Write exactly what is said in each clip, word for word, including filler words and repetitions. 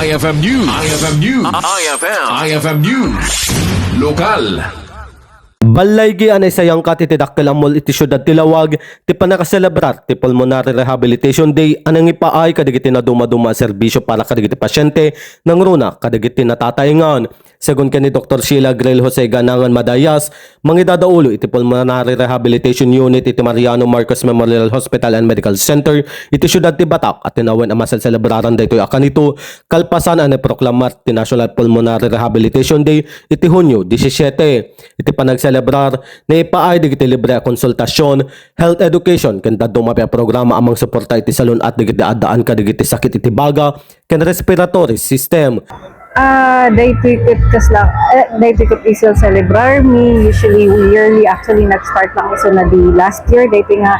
I F M News. I F M News. I F M. I F M News. Lokal. Balaygi a naisayangkat iti dakkel a mall iti siudad ti Laoag ti pannakaselebrar ti Pulmonary Rehabilitation Day a nangipaay kadagiti nadumaduma a serbisio para kadagiti pasiente nangruna kadagiti natataengan. Segun ken ni Doktor Sheila Grail Jose Ganangan Madayas, mangidadaulo iti Pulmonary Rehabilitation Unit iti Mariano Marcos Memorial Hospital and Medical Center iti siudad ti Batac a tinawen a maselselebraran daytoy a kanito kalpasan a naproklamar ti National Pulmonary Rehabilitation Day iti Hunio disisiete. Iti panagselebrar, naipaay dagiti libre a konsultasion, health education, ken dadduma pay a programa a mangsuporta iti salun-at dagiti addaan kadagiti sakit iti baga ken respiratory system. Ah, daytoy ket kasla, eh, daytoy ket iselselebrar mi. Usually, yearly, actually, nag-start lang isuna di last year. Daytoy nga,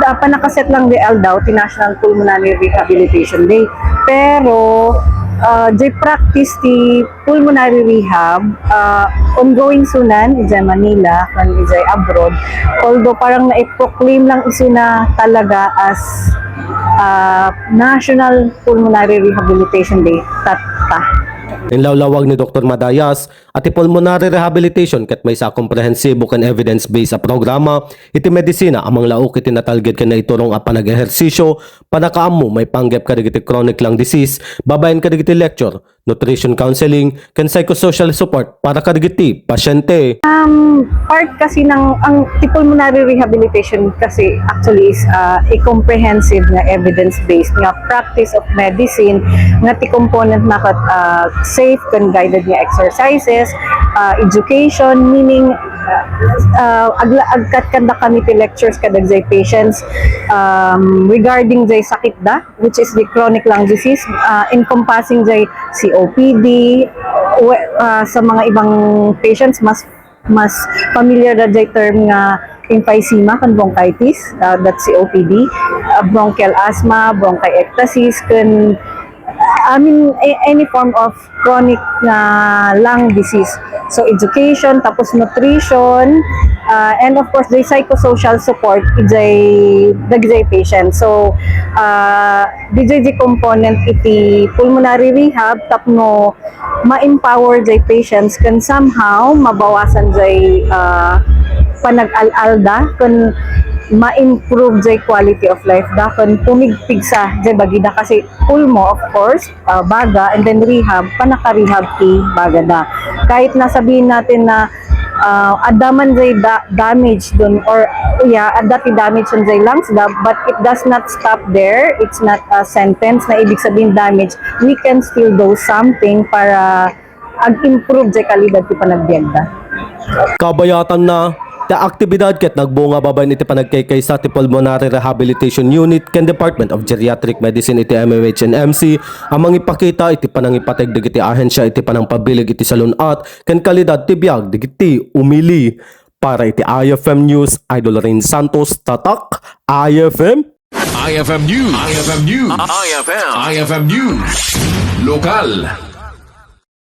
ah, pannakaset lang di aldaw ti National Pulmonary Rehabilitation Day. Pero, ah, di practice ti pulmonary rehab, ah, ongoing sunan idiay Manila ken idiay abroad. Although parang nai-proclaim lang isuna talaga as, ah, National Pulmonary Rehabilitation Day tatta. Inlawlawag ni Doktor Madayas a ti pulmonary rehabilitation ket maysa a komprehensibo ken evidence-based a programa iti medisina a manglaok iti natalged ken naiturong a panag-ehersisio, pannakaammo maipanggep kadagiti chronic lung disease babaen kadagiti lecture, nutrition counseling, ken psychosocial support para kadagiti pasyente. Um, part kasi ng, ang, the pulmonary rehabilitation kasi actually is, uh, a comprehensive nga evidence-based nga practice of medicine nga ti component na kat, uh, safe and guided nga exercises, uh, education, meaning, uh, agla-, agkat kanda kami ti lectures kadagiti patients, um, regarding jay sakit da, which is the chronic lung disease, uh, encompassing jay C O P D, we-, uh, sa mga ibang patients, mas, mas familiar na jay term nga emphysema ken bronchitis, uh, that's C O P D, uh, bronchial asthma, bronchiectasis, ken, I mean, a-, any form of chronic nga lung disease. So, education, tapos nutrition, ah, and of course, the psychosocial support ijay, dagijay patient. So, ah, dijay di component iti pulmonary rehab tapno ma-empower jay patients ken somehow mabawasan jay, ah, panag-al-alda ken ma-improve jay quality of life da ken pumigpigsa jay bagida kasi pulmo, of course, ah, baga, and then rehab, pannaka-rehab ti bagada. Kahit na sabihin natin na, ah, adda man jay da-, damage dun or, yeah, adda ti damage on jay lungs da, but it does not stop there. It's not a sentence na ibig sabihin damage. We can still do something para ag-improve jay kalidad ti panagbiagda. Kabayatanna, ti aktibidad ket nagbunga babaen iti panagkaykaysa ti Pulmonary Rehabilitation Unit ken Department of Geriatric Medicine iti M M H and M C a mangipakita iti panangipateg dagiti ahensia iti panangpabilig iti salun-at ken kalidad ti biag dagiti umili. Para iti I F M News, Idol Rain Santos, Tatak, I F M. I F M News. I F M News. I F M. I F M News. Lokal.